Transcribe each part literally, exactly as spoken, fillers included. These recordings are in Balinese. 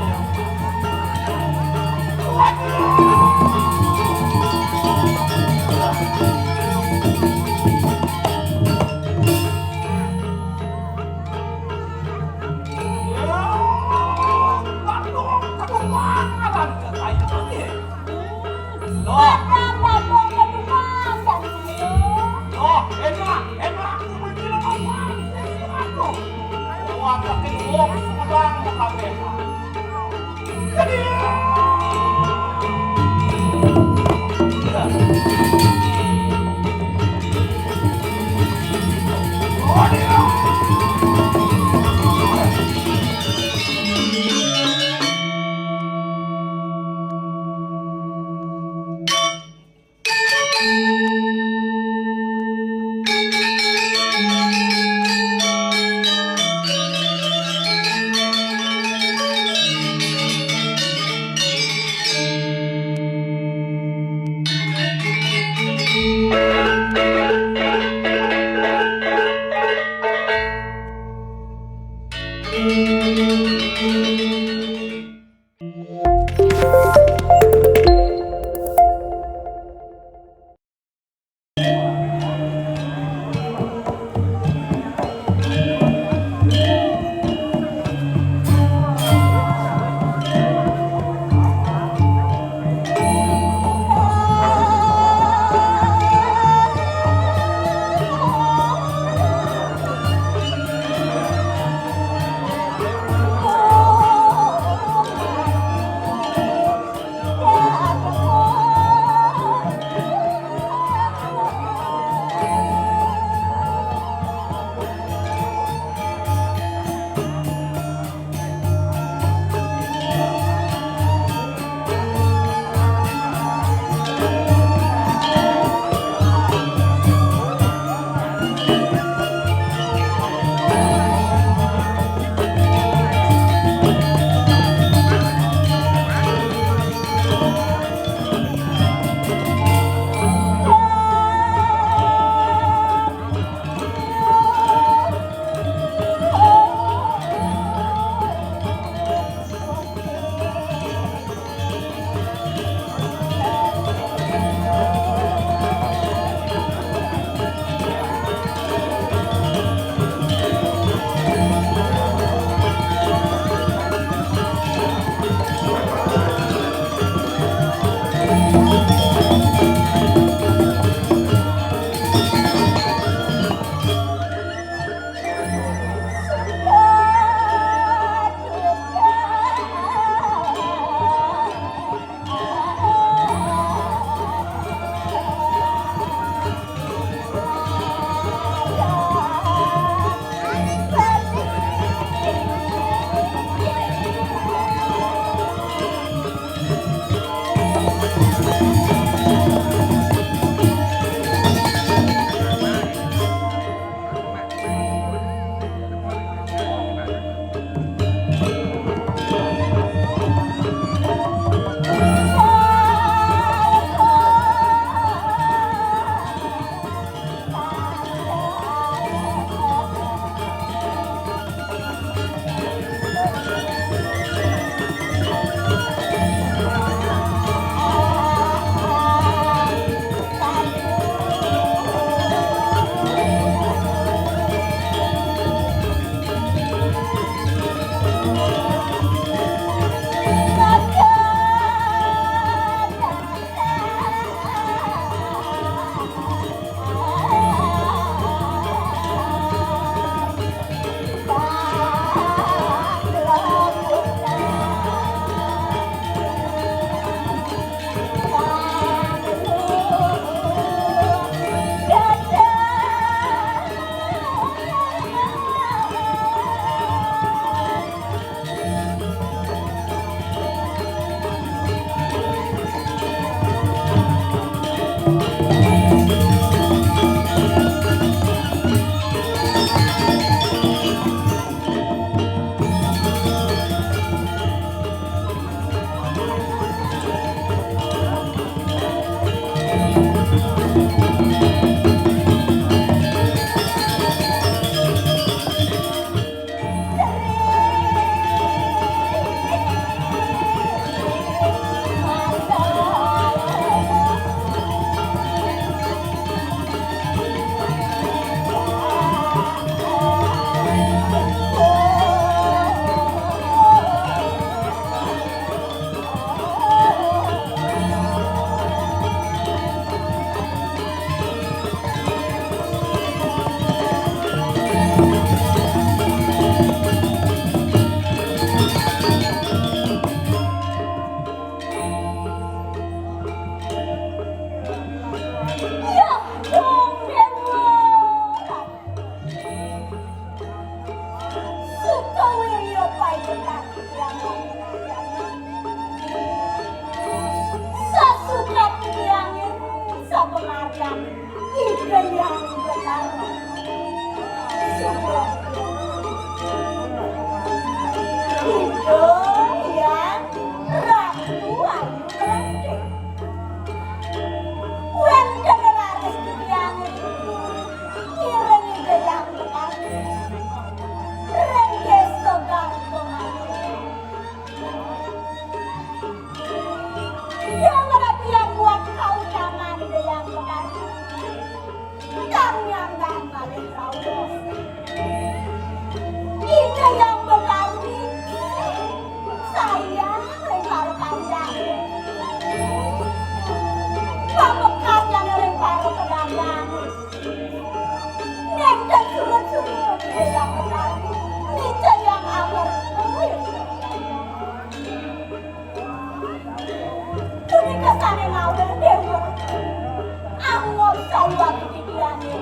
Loh, loh, enak, enak, aku menjelang apa? Aku. Wah, tapi wong kurang kabeh. Kane mawe dewa. Anggo saluwar titiane.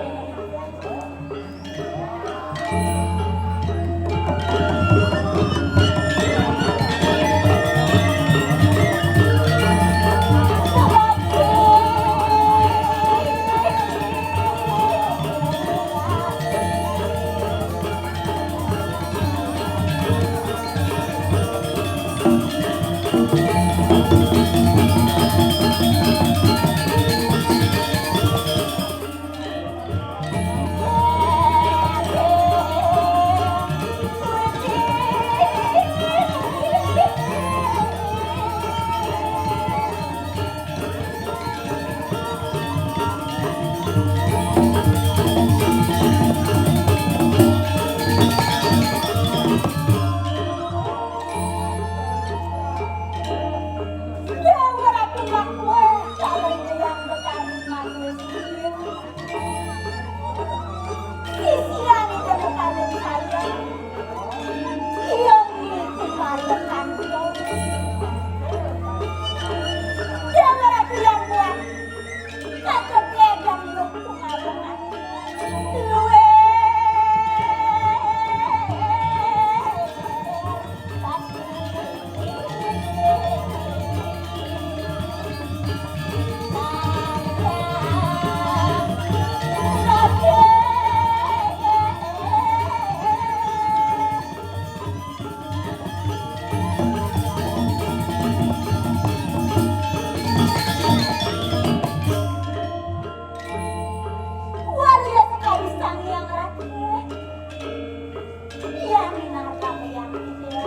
Wali sekali Sang Hyang Radén. Iya, minangka yang kita.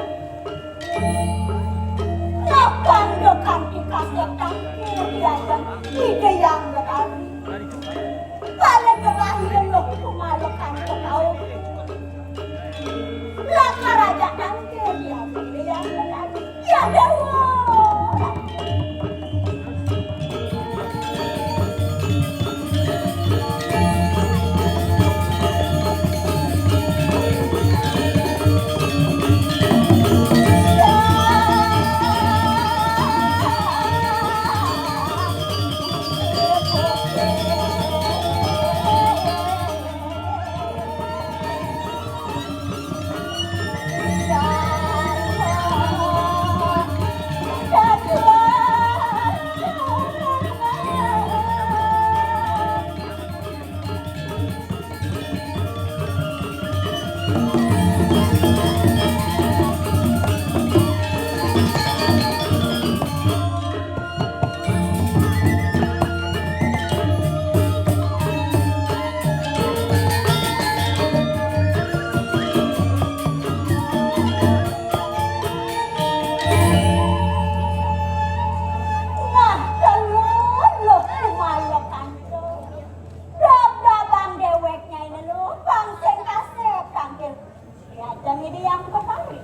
Lapan dekan di kasetan, kemudian ide yang berkali. Paling berlahir loh, kumalekan ke kau. Lah kerajaan ke dia, ide yang berkali. Ya, Dewa. Nah, telun loh kumalekan. Dab-daban dewek nyai lho, pang sing kasep kangge. Ya, jang ide yang berkali.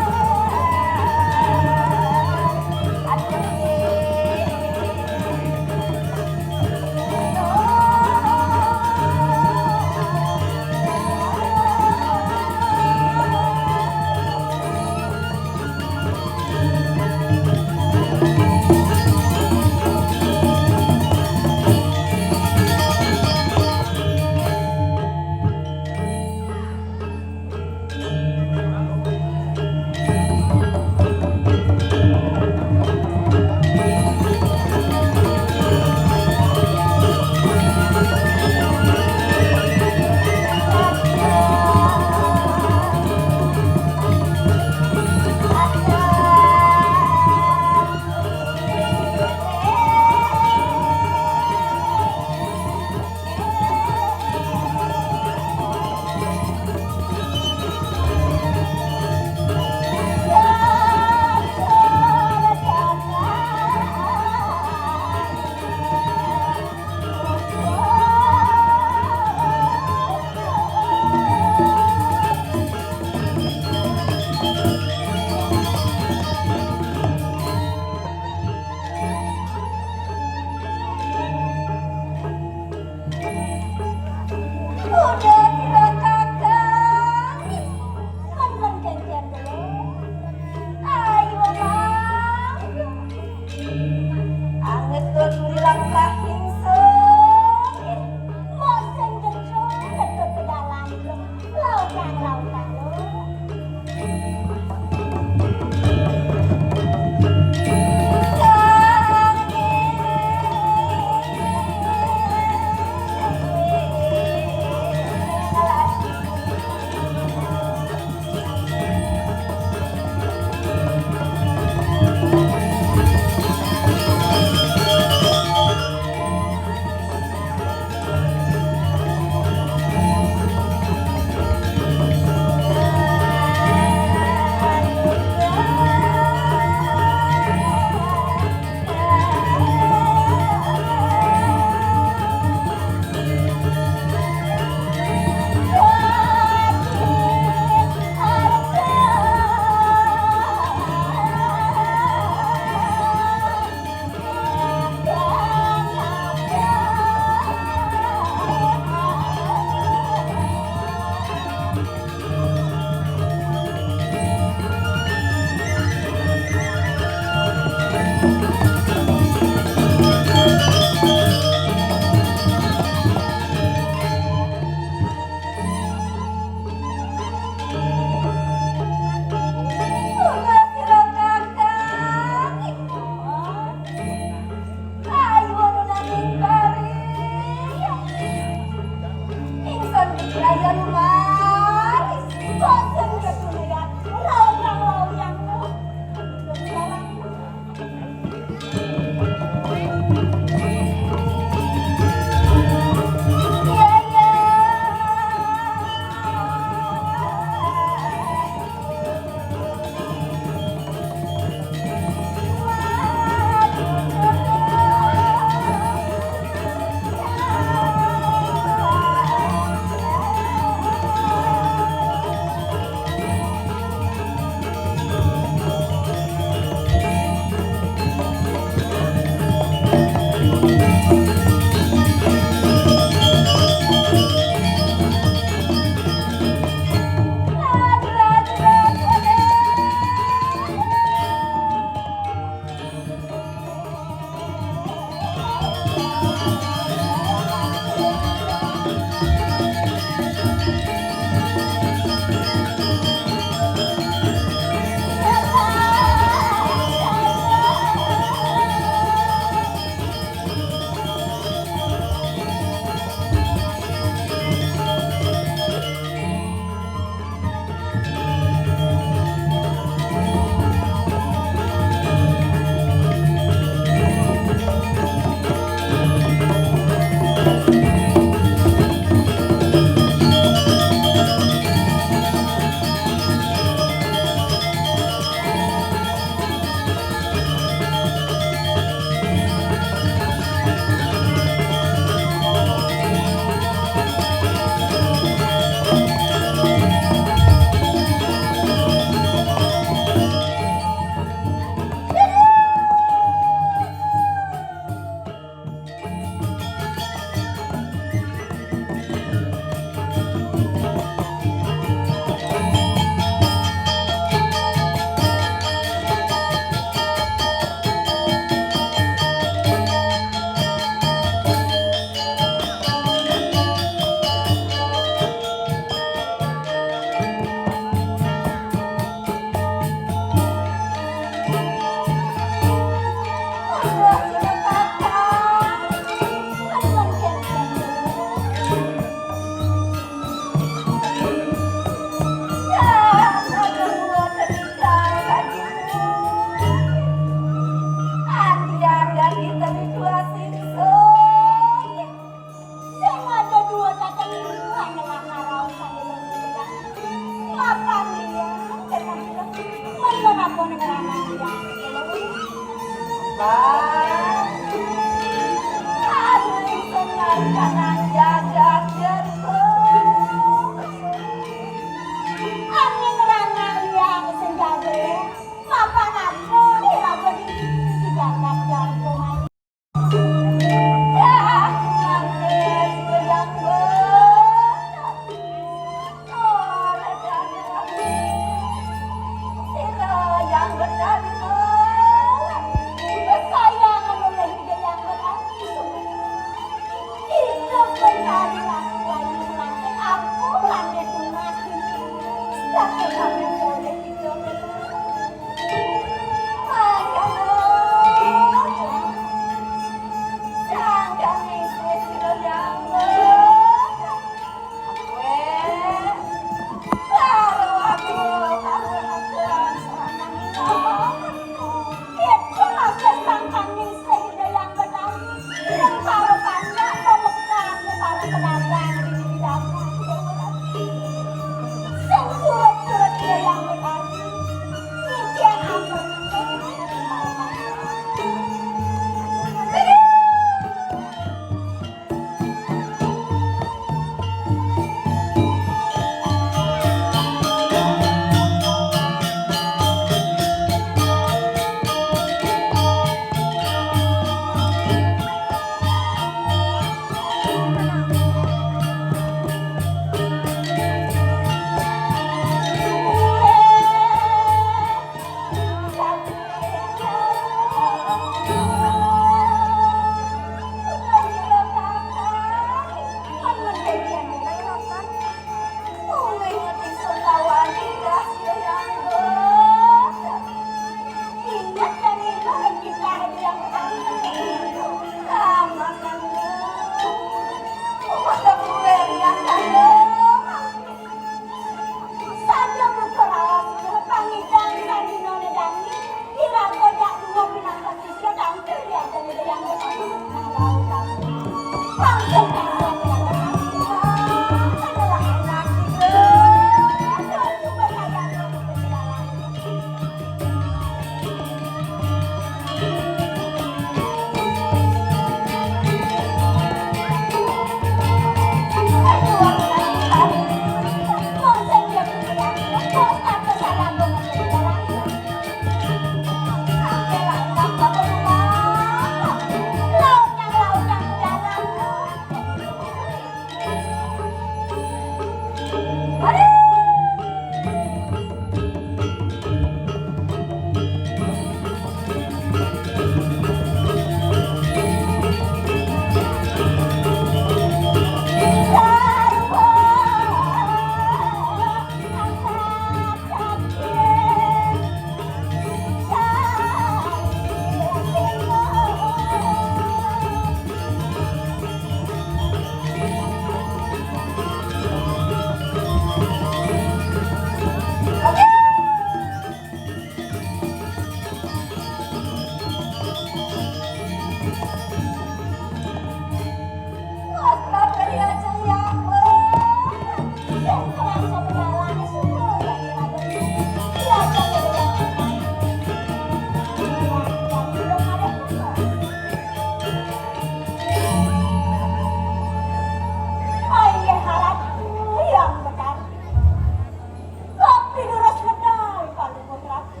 Tapi durus medal Palungguh Ratu.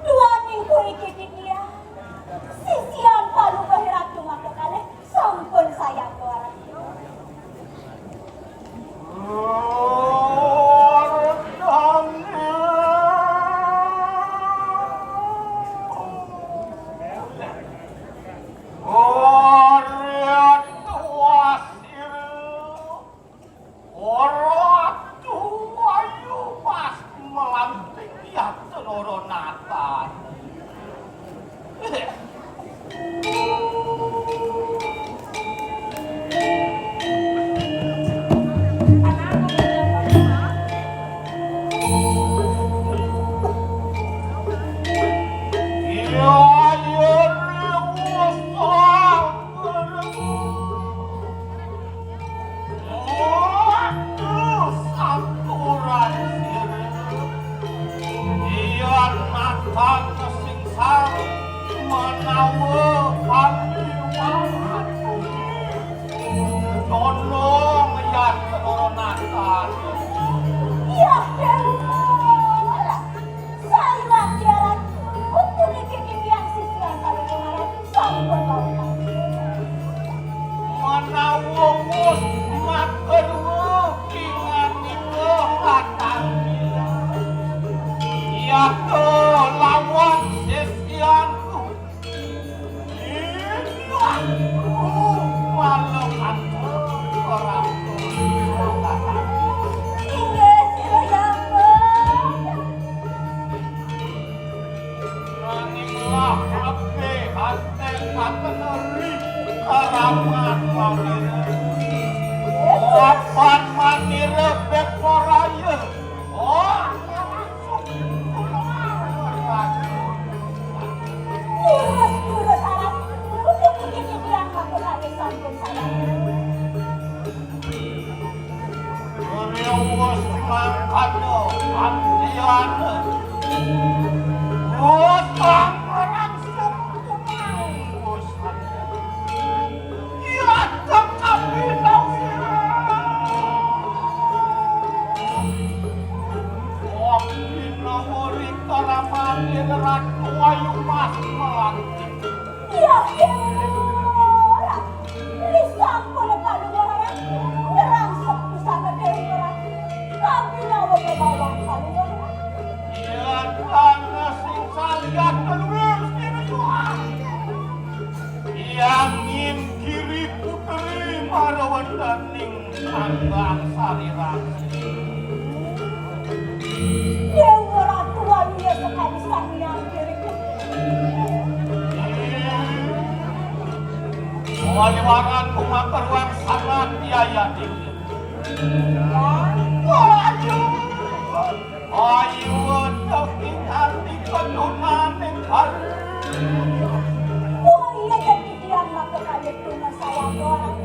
Duaning kuwi kikit iya. Sisian Palungguh Ratu maka kalih sampun sayang kewaran. Ora tuwa sira. Ora tuwa ayu pas melanting yatnara natan. Waduh, sampuran sira. Iya, natang sing sami menawa pamiwah. Tolong, ya, Roro Nathan. Iya, Dewa. Sayuwakti aran, untuk niki titiang sisian kalih Kumaran sampun wau. Menawa wus matur kinganika katampilan. Yata lawan sisianku. Iya, malah kantor. Mangkana panglian. Utang langsung tumangkus. Iya, tetapi nawira. Kopi nawari karamanin Ratu Ayu Mas Melati. Iya, iya. Lisan pun kaluaran, ngerangkep pusaka Dewi Melati. Kabinawa kebawah kaluaran. Iya, karena sing salian keluar sini juga. Yang ngingkiri putri marawan daning Ambang Sari Rasi. Dewa Ratu Waluya sekali sang yang diri. Waliwaran kumaker wang sangat biaya tinggi. Ayo, ayo, tapi nanti ketunaning hari. Wah, iya, jadi dia maka kayak tunas saya orang.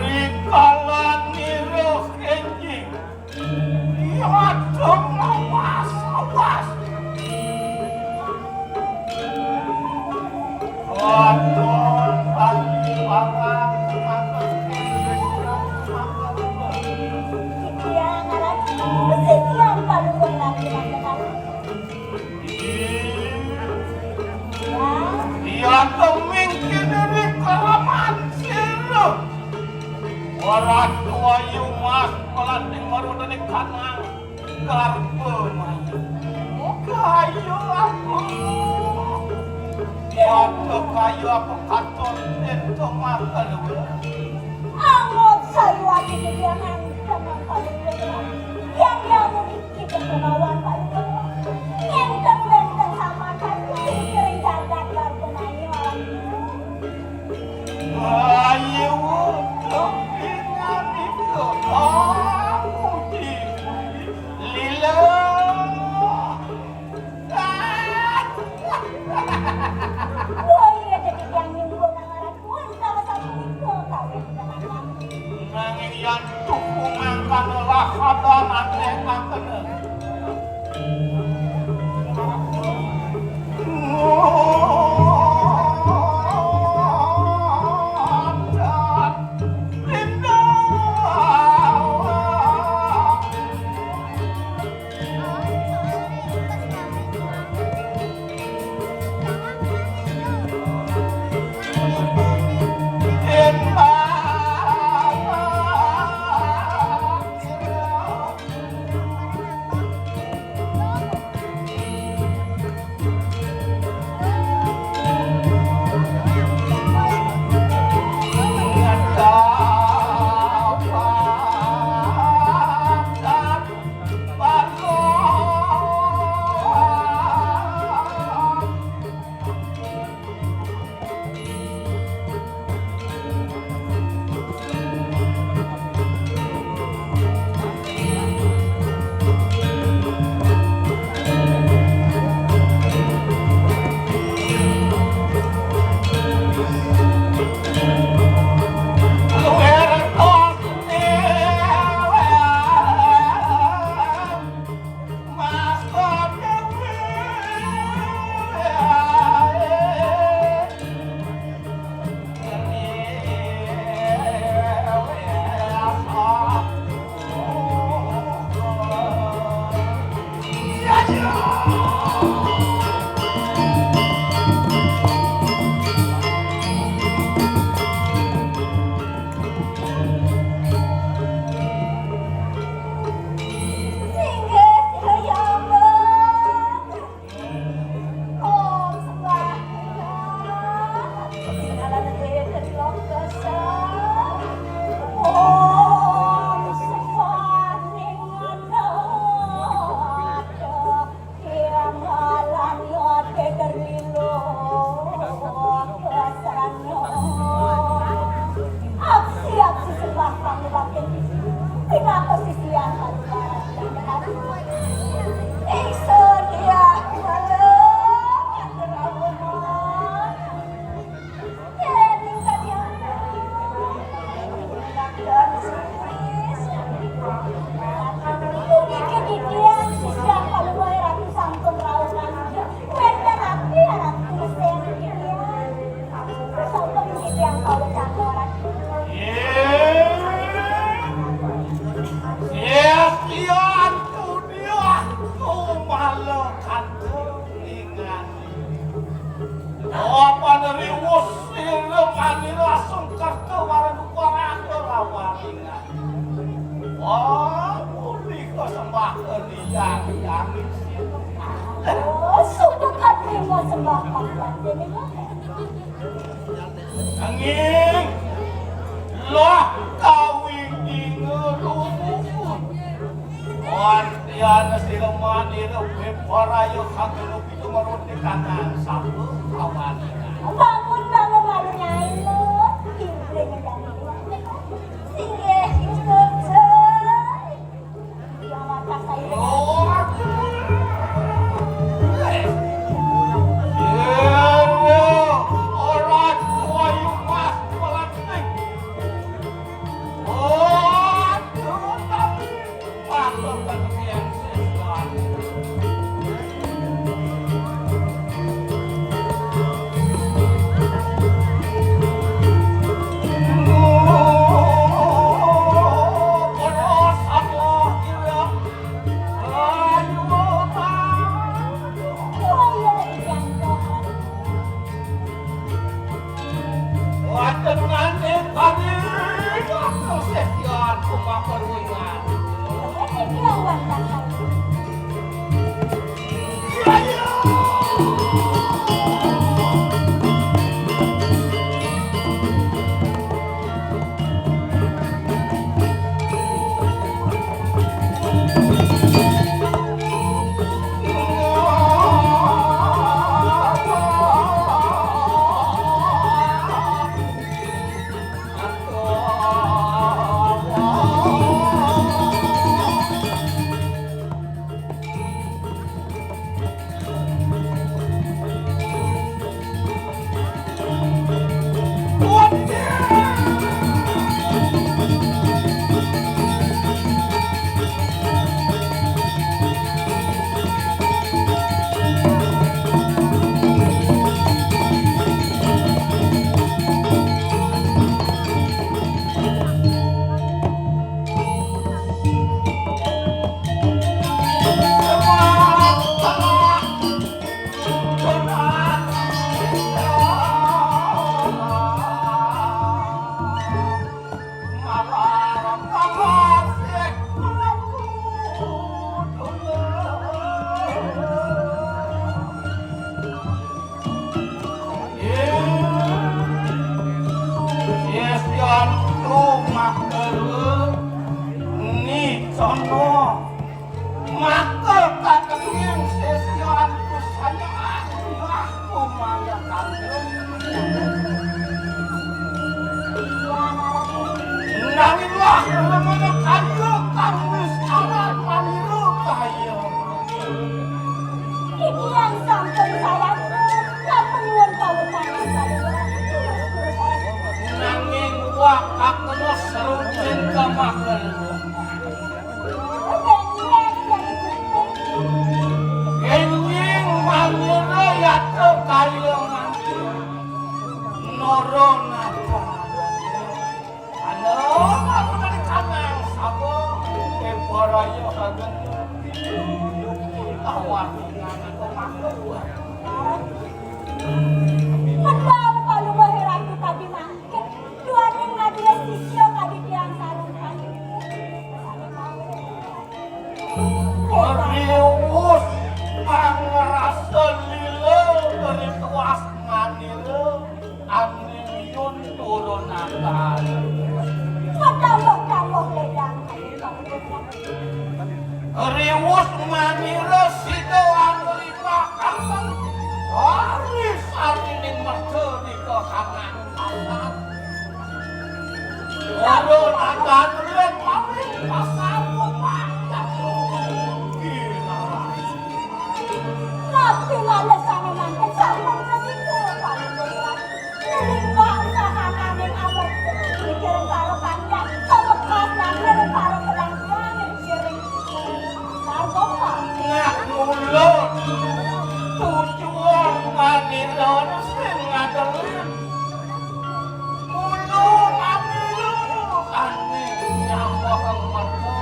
Rikala nira enjing. Iya, dong, awas, awas. Waduh, tadi parah, makan, makan, makan. Iya, ngaran. Mesti dia paling lagi, makan. Iya, teming kene ning kalaman sira. Ora tuwa yu mas, pelanting marutane kanang karpe mayu. Kayu aku. Waduh, kayu aku katon ento makan. Angot sayuwakipun yang anteng mangkaliwat. Yang nyamuk iki kebawan payuwat. Ngenteng-ngenteng samakan kering jagat warga mayu alam. Ayo, kepingan itu. Oh, puji, puji. Lila. Wah, iya, jadi yang nyungguh nang aran kuwi salah satu itu kawin dengan yang nanging yang tuku mangkana lah ada nate mangkana. Yang, yang. Oh, subuh katrima sembah pangkat ini. Nanging, lah kawing dina lumuhur. Wantian sira manira bebaraya kagelo pitu meruti kanang sapa kawalingan. Bangun, bangun, malu Nyai, lho. Ibu yang ngedangi. Singgih, Gusti. Sesyantu makele nicana, maka katenging sesyantu sanyaan aku maya kandel. Nanginglah lemana kaya kang wis aran manira kaya. Titiang sampun sayang, sampun nuwun pawecanan kaliyan. Nanging wakakna serucin kamakan. Enjing manira yatra kaya mangkin. Nara nata. Ana, aku dari kanang sapa? Ewaraya sagan. Awan nang aku makhluk. Kendal paluwih Ratu kadi mangkin. Duaning madya sisya kadi tiang sareng panjenengan. Riwus pangrasa lila rituas manira. Aning yun turun akal. Watambah-tambah ledang. Riwus manira sida anglima kantun. Ari sarining merga nika kanang pasar. Turun akal ledang paring pasar. Tapi malih sami mangkin sampun prasida paling Nalika usahananing abet, mikirin karo panjang, kabekas nangkir karo penampilan, mikirin narkoba. Nah, mula tujuan manira sing ngadengin. Mula manira ane nyambah merga.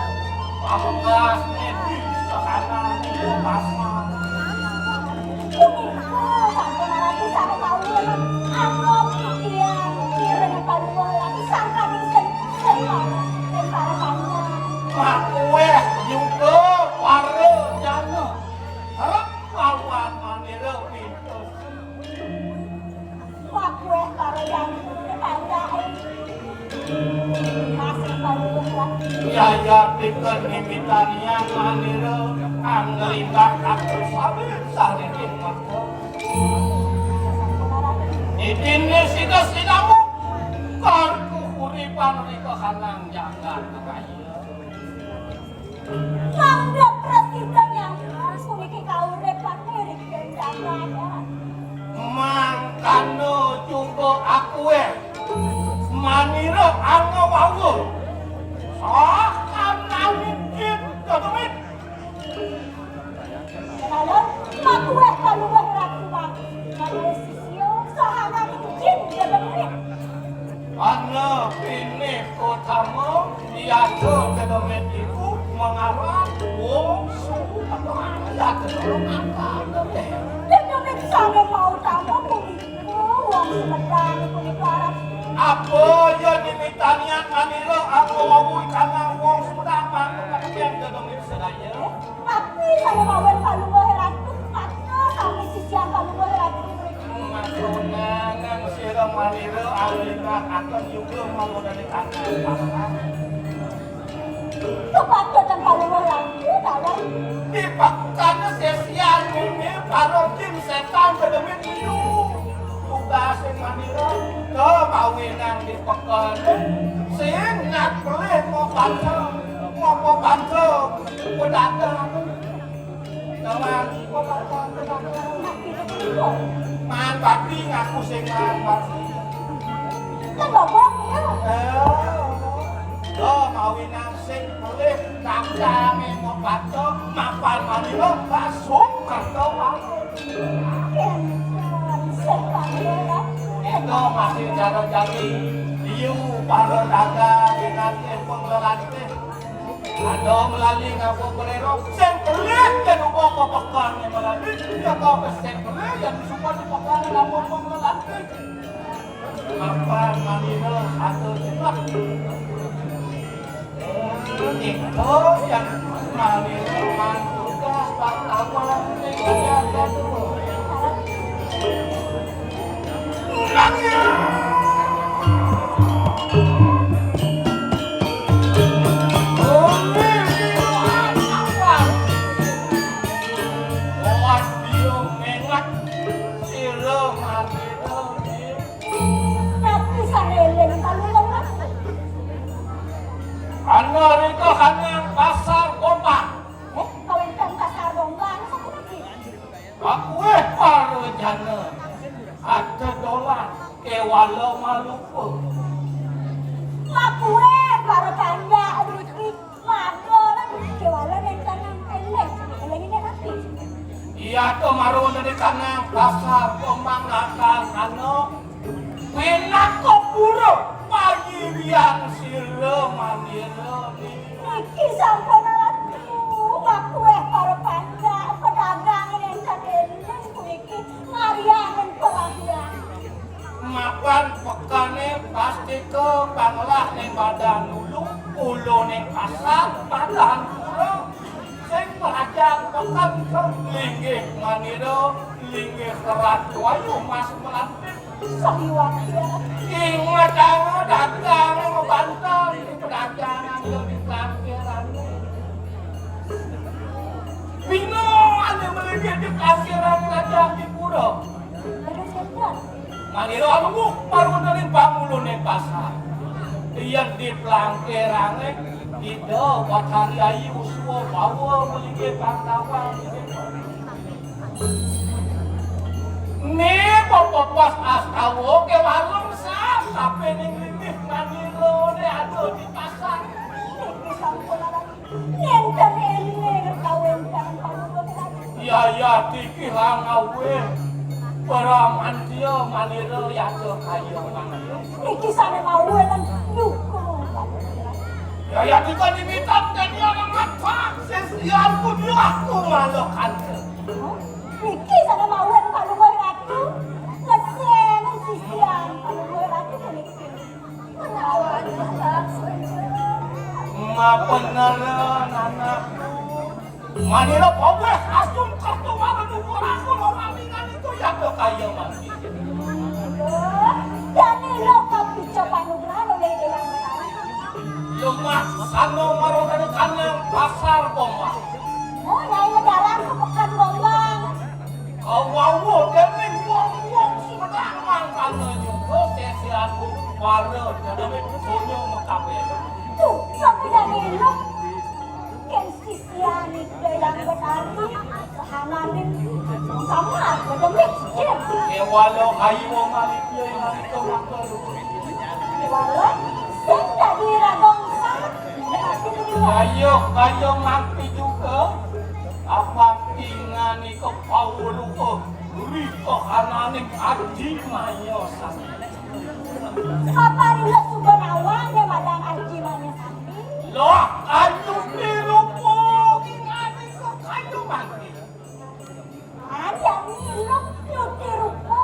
Yaya pikir nimitan yang manira anglimbak aku sabe sariring mata. Idine sida sinamu karku uripan rika hanang jagat raya. Mangga prasida nyamar puniki kauripan ring jagat. Mangkana juga akueh manira anga wawa. Sakanane jin gedemit. Lalu, makueh kaluweh ratu bang. Makueh sisia, sahanane jin gedemit. Ana pinih utama, diatur gedemit iku mangarang wong suku. Gedemit sane mautama punika wong Sumedang punika aran. Apa ya nimitanian manira aku wau ikanang wong Sumedang mantuk kakepian gedemit sedaya? Tapi sane mawen Palungguh Ratu, maka sami sisian Palungguh Ratu. Masunangan sira manira alinaken juga mangunani tangan. Kepatutan Palungguh Ratu, kawan. Dipakutana sisian mimi para jin setan gedemit liu. Tugas sing manira, kemawinang di peken. Sing ngat pelih mau panca, mau panca pedagang. Kawan, mau panca pedagang. Man bati ngaku sing man bati. Kan babak ya. Eh, kemawinang sing pelih, kacang mau panca, mapan manira, basung kerta. Ento masih cara jani, liu para dagang dengan empung lelante. Ada melali ngapa berero, sing pelit dan upa pepekang yang melali, ya kau sing pelit yang suka dipekang ngapa pun lelante. Mapan manira ada juga. Ito yang manira mantugas wartawan ning kaya kedua. Nangis. Ora dia mengat sira manira. Tapi sane eling Palungguh Ratu. Ana rika hanang pasar Gombang. Hah? Kawéntenan pasar Gombang, sapuniki? Makuwih para jana, ada dolan, kéwala malupa. Makuwih para panjak, riki. Mara lan kéwala néntanang éling, éling inggih napi? Iya, to mara néntanang pasar Gombang, datang kana pinaka pura payiwian sira manira. Niki sampun ratu, makuwih para panjak, pedagang nénten éling puniki. Marianing perahyangan. Mapan pekané pastika panglah ning badan ulu, ulu ning pasar, badan pura. Sing pelajar peken ke linggih manira, linggih kerat wayu mas melantik. Sahiwat ya. Ingat ana dagang mabanten di pedagangan di parkiran. Bina ane melinggih di parkiran kerajaan di pura. Manira amuk parwananing pangulune pasar. Yen di plangkirane Ida Bathari Ayu Uswa bawa melinggih pangtawan. Ne pepepas astawa ke warung sap, tapi ning linggih manira ne ada di pasar. Nenten eling kawéntenan Palungguh Ratu. Yayati ki hangawé, pramantya manira yata kaya manira. Iki sané mawon duka. Yayati ka nimitan dadi anak mathak, sing sian pun aku malah kanta. Iki sané mawon Palungguh Ratu. Ngesen sisian Palungguh Ratu puniki. Mapenera anakku. Manira paweh asung kartu mara dukur aku lo mamingan itu ya kok kaya mati. Dani lo kapica panugrahan oleh Eyang Betara. Lemah sana Pasar Gombang. Oh, nyai ngedalan ke Pekan Gombang. Kawawa dening wong-wong Sumedang mangkana nyungkul sesianku para dening donya mekabeh. Tuh, tapi dah elok. Ken sisian Dayang Betari, kehananing sama demek sijil. Kewala kayu malih dia yang itu mangkana. Kewala sing dadi ragong sat. Ayo, ayo nganti juga. Apa tingani kepawuluh ri kahananing Aji Maya sami. Paparinga suba nawane madan Aji Maya sami. Loh, ayu nirupa tingani kok ayu mati. Aja nirup nyuti rupa.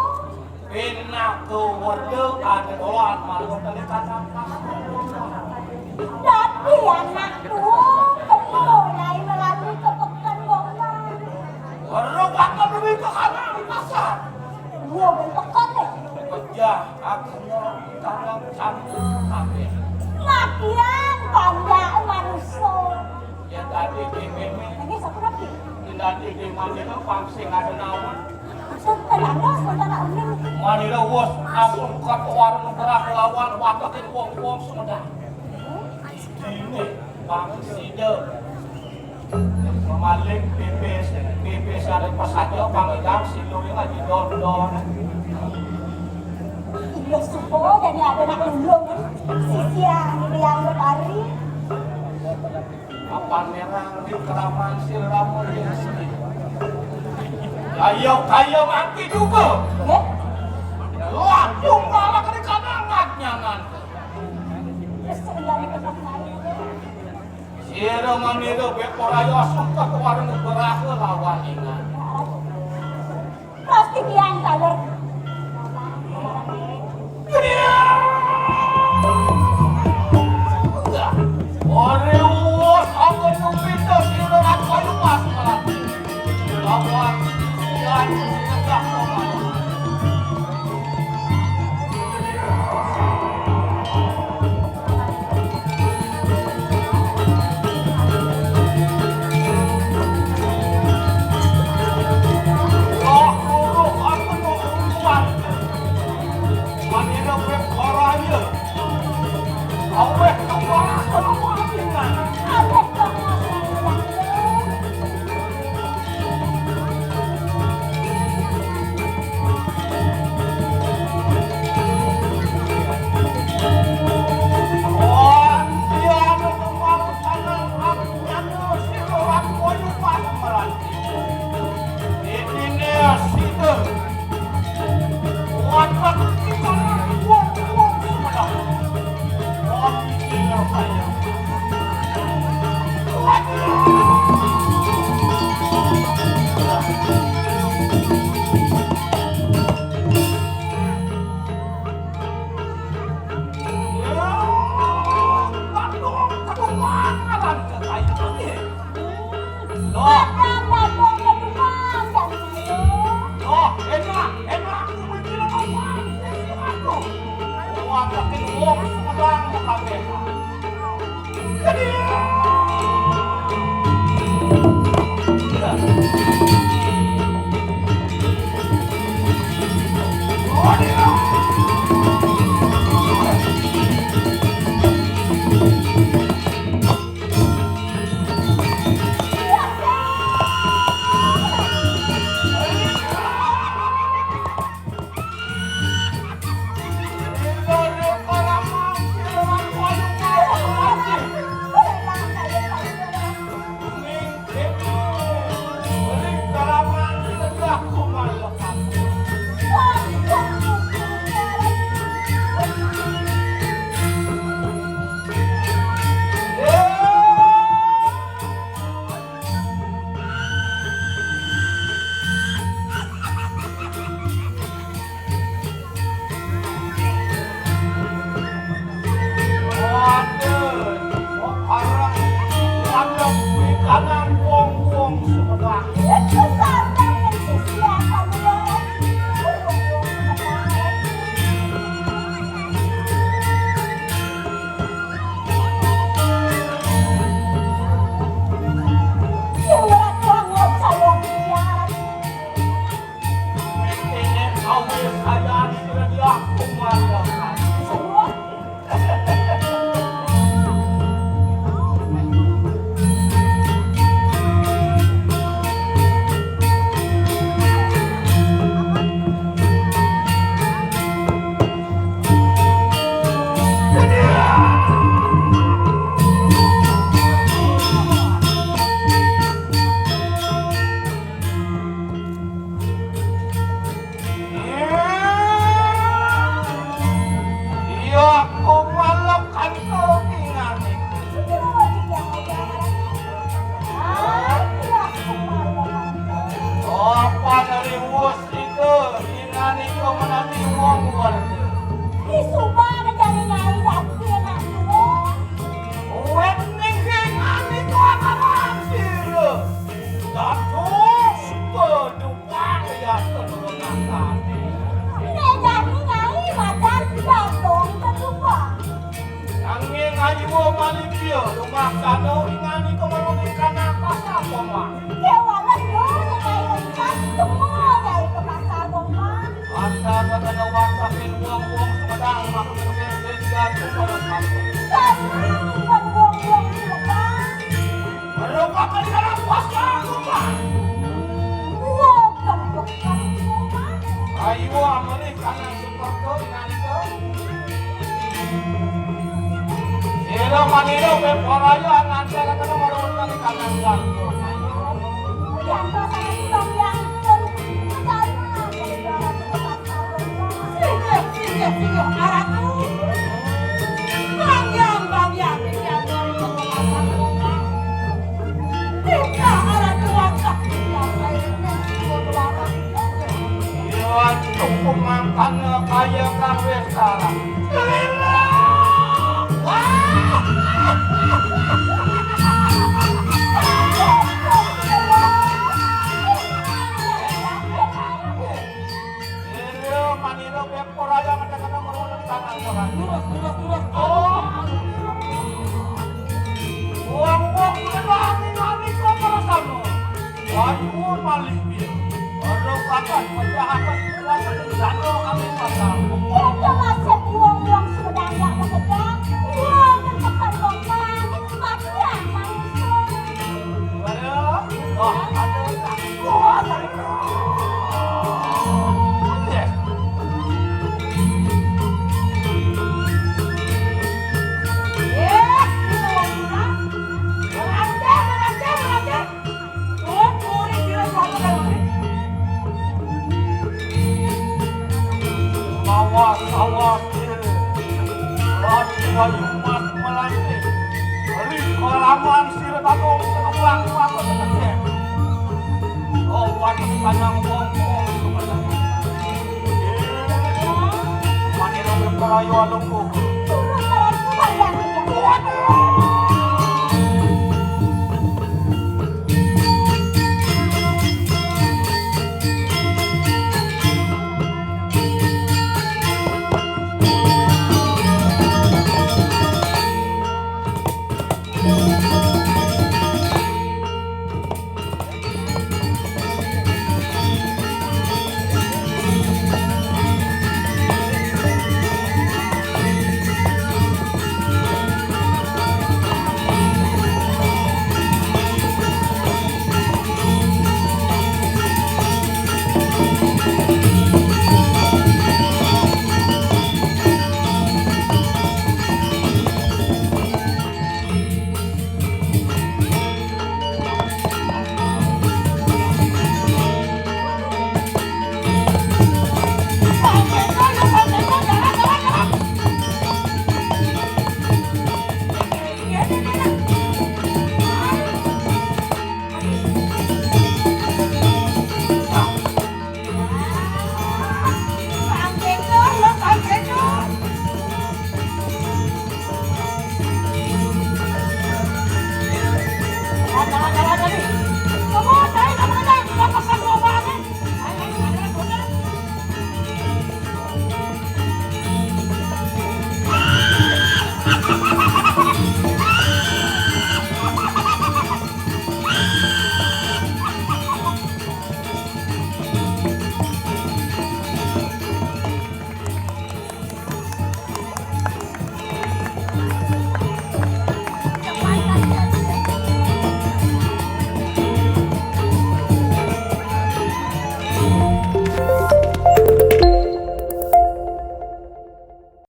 Pinaka weda kadoan manut kali kata. Dadi anak tua, kena nyai melalui ke Peken Gombang. Weruh bakal duwi ke kanan di pasar. Iya, ben peken nih. Pejah, aku tanam cantik kabeh. Latihan banyak manusia. Ya tadi di meme. Ini satu lagi. Nanti di mana pang sing ada naon. Maksud kenapa sementara uning? Manira wos aku buka warung berah lawan watekin wong-wong Sumedang. Dini pang sida mamaling pipis, pipis ada pas aja pang idang silo yang lagi don-don. Iya supo jadi ada nak dulu sisian yang berlari. Kapan merah di keraman si Rama dia sini. Ayo, ayo mati juga. Wah, jumlah lagi di kanan ngat nyangan. Sira manira beporaya sungkak warung beraha lawan ingan. Pasti tiang taler. Ore uwus apa nyupita sira lan kayu pas melati. Lawan tiang nyegah. Sano ingani ko marunding kana pasar, Bang Wan. Kewalan yo, nyekai empat, semua dari ke pasar, Bang Wan. Anta kakana wasakin wong-wong Sumedang, maka mungkin dadi jatuh pada satu. Karena bukan wong-wong Sumedang. Merupakan dalam pasar, Bang Wan. Bukan, bukan, Bang Wan. Ayo, amane kana Ira manira beporaya nganti kena meruntung kanan warga. Yang pasang tukang yang pun negara negara. Singgih, singgih, singgih, aratu. Bang Yang, Bang Yang, singgih, aratu. Kita aratu wakak, singgih, aratu. Iya, cukup mangkana kaya kang wis kalah. Iya, manira bepor aja ngedek-ngedek merunut tanah orang. Terus, terus, terus. Oh. Wong-wong kuwi lali-lali kok ora sama. Ayo malih piye? Ora pakan penjahat kuat jano kami pasang. Kita masih buang-buang Sumedang ndak menegak. Buang tekan bongkar. Matian manusia. Ayo. Wah, aduh. Wah, aduh. Iya. Eh, ini orang kita. Orang ajar, orang ajar, orang ajar. Awas, awas, eh. Lagi bayu mas melantik. Ri kalaman sira tatung kenuang kuasa ketek. Oh, waduh, kanyang wong-wong. Eh, manira berperayu alung kuku.